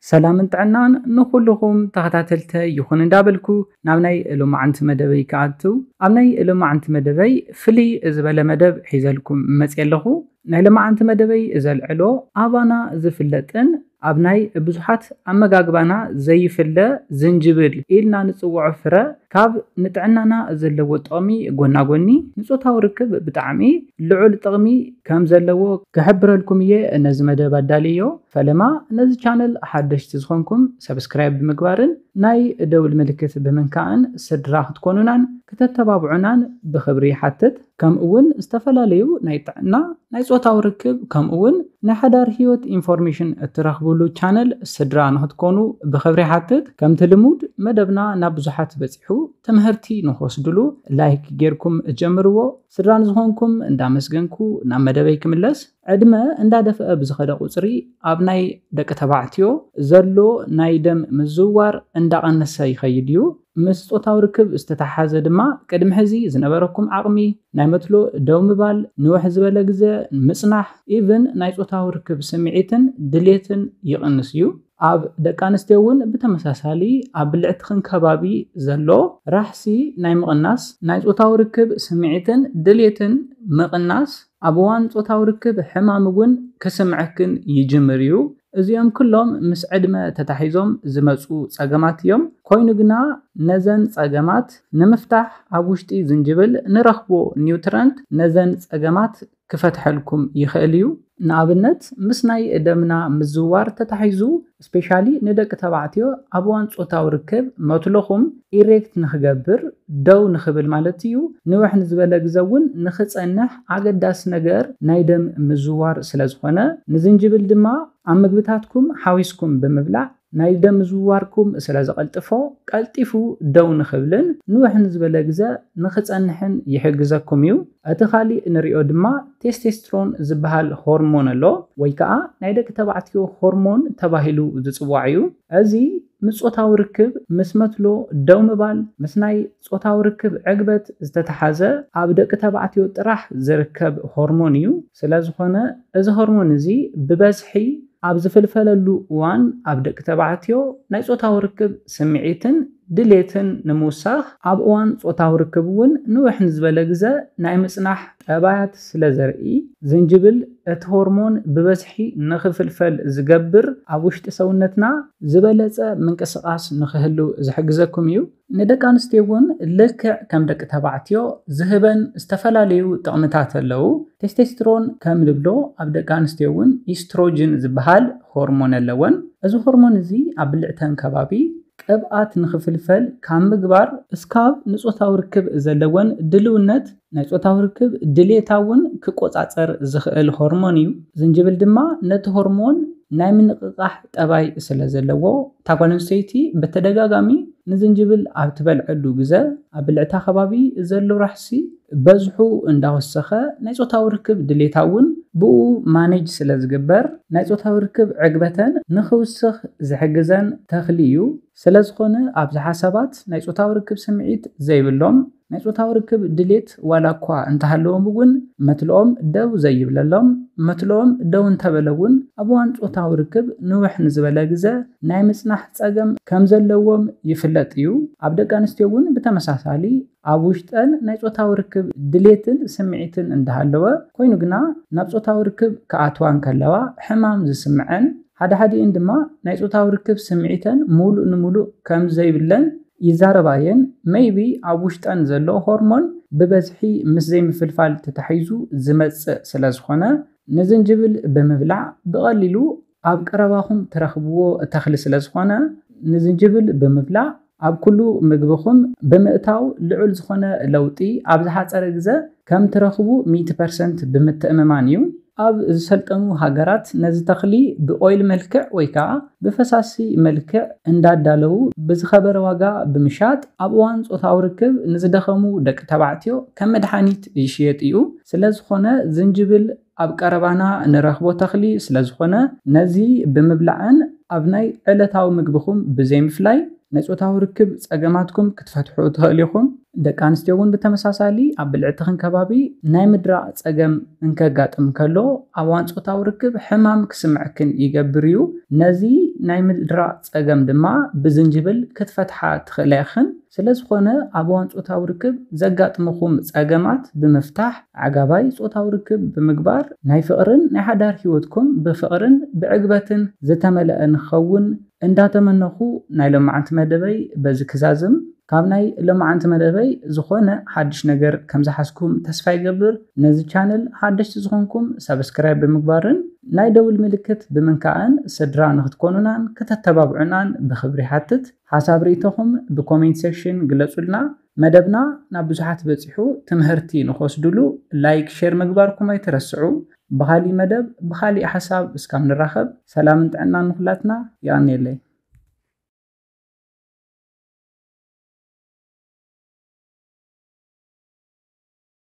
ሰላምን ጥዕናን ንኹልኹም ተኸታተልተይ ይኹን እንዳበልኩ ናብ ናይ ሎማዓንቲ መደበይ ክኣቱ። ኣብ ናይ ሎማዓንቲ መደበይ ፍልይ ዝበለ መደብ ሒዘልኩም መፅየ ኣለኹ። ናይ ሎማዓንቲ መደበይ ዘልዕሎ ኣባና ዝፍለጥን ኣብ ናይ ብዙሓት ኣመጋግባና ዘይፍለ ዝንጅብል ኢልና ንፅውዖ ፍረ ካብ ንጥዕናና ዘለዎ ጥቕሚ ጎና ጎኒ ንጾታዊ ርክብ ብጣዕሚ ልዑል ጥቕሚ ከም ዘለዎ ክሕብረልኩም እየ ነዚ መደብ ኣዳልዮ። ፈለማ ነዚ ቻነል ሓደሽቲ ዝኾንኩም ሰብስክራይብ ብምግባርን ናይ ደውል ምልክት ብምንካእን ስድራ ክትኮኑናን ክተተባብዑናን ብኽብሪ ይሓትት። ከምኡ እውን ዝተፈላለዩ ናይ ጥዕና፣ ናይ ጾታዊ ርክብ ከምኡ እውን ናይ ሓዳር ህይወት ኢንፎርሜሽን እትረኽብሉ ቻነል ስድራ ንክትኮኑ ብኽብሪ ይሓትት። ከምቲ ልሙድ መደብና ናብ ብዙሓት በፂሑ ትምህርቲ ንክወስድሉ ላይክ ጌርኩም ጀምርዎ። ስድራ ንዝኾንኩም እንዳመስገንኩ ናብ መደበይ ክምለስ። ዕድመ እንዳደፍአ ብዝኸደ ቁፅሪ ኣብ ናይ ደቂ ተባዕትዮ ዘሎ ናይ ደም ምዝውዋር እንዳቐነሰ ይኸይድ እዩ። ምስ ጾታዊ ርክብ ዝተተሓሓዘ ድማ ቅድሚ ሕዚ ዝነበረኩም ዓቕሚ ናይ መትሎ ደው ምባል፣ ንውሕ ዝበለ ግዘ ምጽናሕ፣ ኢቭን ናይ ጾታዊ ርክብ ስምዒትን ድሌትን ይቕንስ እዩ። ኣብ ደቂ ኣንስትዮ እውን ብተመሳሳሊ ኣብ ብልዕትኽን ከባቢ ዘሎ ራሕሲ ናይ ምቕናስ፣ ናይ ጾታዊ ርክብ ስምዒትን ድሌትን ምቕናስ፣ ኣብ እዋን ጾታዊ ርክብ ሕማም እውን ክስምዐክን ይጅምር እዩ። እዚኦም ኩሎም ምስ ዕድመ ተታሒዞም ዝመጹ ጸገማት እዮም። ኮይኑ ግና ነዘን ጸገማት ንምፍታሕ ኣብ ውሽጢ ዝንጅብል ንረኽቦ ኒውትረንት ነዘን ጸገማት ክፈትሐልኩም ይኽእል እዩ። ንኣብነት ምስ ናይ ደምና ምዝዋር ተታሒዙ ስፔሻሊ ንደቂ ተባዕትዮ ኣብ እዋን ጾታዊ ርክብ መትሎኹም ኢሬክት ንኽገብር ደው ንኽብል ማለት እዩ። ንውሕ ንዝበለ ግዘ እውን ንኽጸንሕ ኣገዳሲ ነገር ናይ ደም ምዝዋር ስለ ዝኾነ ንዝንጅብል ድማ ኣብ ምግብታትኩም ሓዊስኩም ብምብላዕ ናይ ደም ምዝዋርኩም ስለ ዘቐልጥፎ ቀልጢፉ ደው ንኽብልን ንውሕ ንዝበለ ግዘ ንኽጸንሕን ይሕግዘኩም እዩ። እቲ ካሊእ ንሪኦ ድማ ቴስቴስትሮን ዝበሃል ሆርሞን ኣሎ ወይ ከዓ ናይ ደቂ ተባዕትዮ ሆርሞን ተባሂሉ ዝፅዋዕ እዩ። እዚ ምስ ጾታዊ ርክብ፣ ምስ መትሎ ደው ምባል፣ ምስ ናይ ጾታዊ ርክብ ዕግበት ዝተተሓዘ ኣብ ደቂ ተባዕትዮ ጥራሕ ዝርከብ ሆርሞን እዩ። ስለ ዝኾነ እዚ ሆርሞን እዚ ብበዝሒ ኣብ ዝፍልፈለሉ እዋን ኣብ ደቂ ተባዕትዮ ናይ ጾታዊ ርክብ ስምዒትን ድሌትን ንምውሳኽ ኣብ እዋን ጾታዊ ርክብ እውን ንውሕ ንዝበለ ግዘ ናይ ምጽናሕ ጠባያት ስለ ዘርኢ ዝንጅብል እቲ ሆርሞን ብበዝሒ ንኽፍልፈል ዝገብር ኣብ ውሽጢ ሰውነትና ዝበለጸ ምንቅስቓስ ንኽህሉ ዝሕግዘኩም እዩ። ንደቂ ኣንስትዮ እውን ልክዕ ከም ደቂ ተባዕትዮ ዝህበን ዝተፈላለዩ ጥቕምታት ኣለዉ። ቴስቴስትሮን ከም ንብሎ ኣብ ደቂ ኣንስትዮ እውን ኢስትሮጅን ዝበሃል ሆርሞን ኣለወን። እዚ ሆርሞን እዚ ኣብ ብልዕተን ከባቢ ቅብኣት ንኽፍልፈል ካብ ምግባር እስካብ ንጾታዊ ርክብ ዘለወን ድልውነት ናይ ጾታዊ ርክብ ድሌታ እውን ክቆጻጸር ዝኽእል ሆርሞን እዩ። ዝንጅብል ድማ ነቲ ሆርሞን ናይ ምንቕቓሕ ጠባይ ስለ ዘለዎ እታ ጓል ኣንስተይቲ ብተደጋጋሚ ንዝንጅብል ኣብ ትበልዐሉ ግዘ ኣብ ብልዕታ ከባቢ ዘሎ ራሕሲ በዝሑ እንዳወሰኸ ናይ ጾታዊ ርክብ ድሌታ እውን ብኡ ማኔጅ ስለ ዝግበር ናይ ጾታዊ ርክብ ዕግበተን ንኽውስኽ ዝሕግዘን ተኽሊ እዩ። ስለ ዝኾነ ኣብዝሓ ሰባት ናይ ጾታዊ ርክብ ስምዒት ዘይብሎም ናይ ጾታዊ ርክብ ድሌት ዋላ እኳ እንተሃለዎም እውን መትልኦም ደው ዘይብለሎም፣ መትልኦም ደው እንተበለ እውን ኣብ እዋን ጾታዊ ርክብ ንውሕ ንዝበለ ግዘ ናይ ምጽናሕ ጸገም ከም ዘለዎም ይፍለጥ እዩ። ኣብ ደቂ ኣንስትዮ እውን ብተመሳሳሊ ኣብ ውሽጠን ናይ ጾታዊ ርክብ ድሌትን ስምዒትን እንዳሃለወ ኮይኑ ግና ናብ ጾታዊ ርክብ ክኣትዋ እንከለዋ ሕማም ዝስምዐን ሓደ ሓዲኤን ድማ ናይ ጾታዊ ርክብ ስምዒተን ሙሉእ ንሙሉእ ከም ዘይብለን ይዛረባየን። ሜይቢ ኣብ ውሽጠን ዘሎ ሆርሞን ብበዝሒ ምስ ዘይምፍልፋል ተታሒዙ ዝመጽእ ስለ ዝኾነ ንዝንጅብል ብምብላዕ ብቐሊሉ ኣብ ቀረባኹም ትረኽብዎ ተኽሊ ስለ ዝኾነ ንዝንጅብል ብምብላዕ ኣብ ኩሉ ምግብኹም ብምእታው ልዑል ዝኾነ ለውጢ ኣብ ዝሓፀረ ግዘ ከም ትረኽቡ ሚእቲ ፐርሰንት ብምትእምማን እዩ። ኣብ ዝሰልጠኑ ሃገራት ነዚ ተኽሊ ብኦይል መልክዕ ወይ ከዓ ብፈሳሲ መልክዕ እንዳዳለዉ ብዝኸበረ ዋጋ ብምሻጥ ኣብ እዋን ጾታዊ ርክብ ንዝደኸሙ ደቂ ተባዕትዮ ከም መድሓኒት ይሽየጥ እዩ። ስለ ዝኾነ ዝንጅብል ኣብ ቀረባና ንረኽቦ ተኽሊ ስለ ዝኾነ ነዚ ብምብላዕን ኣብ ናይ ዕለታዊ ምግብኹም ብዘይምፍላይ ናይ ጾታዊ ርክብ ጸገማትኩም ክትፈትሑ ትኽእሉ ኢኹም። ደቂ ኣንስትዮ እውን ብተመሳሳሊ ኣብ ብልዕትኽን ከባቢ ናይ ምድራቕ ጸገም እንከጋጥም ከሎ ኣብ እዋን ጾታዊ ርክብ ሕማም ክስምዐክን ይገብር እዩ። ነዚ ናይ ምድራቕ ጸገም ድማ ብዝንጅብል ክትፈትሓ ትኽእላ ኢኽን። ስለ ዝኾነ ኣብ እዋን ጾታዊ ርክብ ዘጋጥምኹም ጸገማት ብምፍታሕ ዓጋባይ ጾታዊ ርክብ ብምግባር ናይ ፍቕርን ናይ ሓዳር ህይወትኩም ብፍቕርን ብዕግበትን ዝተመልአ ንኸውን እንዳተመነኹ ናይ ሎማዓንቲ መደበይ በዚ ክዛዝም። ካብ ናይ ሎማዓንቲ መደበይ ዝኾነ ሓድሽ ነገር ከም ዝሓዝኩም ተስፋ ይገብር። ነዚ ቻነል ሓደሽቲ ዝኾንኩም ሳብስክራይብ ብምግባርን ናይ ደውል ምልክት ብምንካእን ስድራ ንክትኮኑናን ከተተባብዑናን ብኽብሪ ሓትት። ሓሳብ ርእይቶኹም ብኮሜንት ሴክሽን ግለጹልና። መደብና ናብ ብዙሓት በጺሑ ትምህርቲ ንክወስድሉ ላይክ፣ ሼር ምግባርኩም ኣይትረስዑ። ብኻሊእ መደብ ብኻሊእ ሓሳብ እስካብ ንራኸብ ሰላምን ጥዕናን ንኹላትና። የቐንየለይ።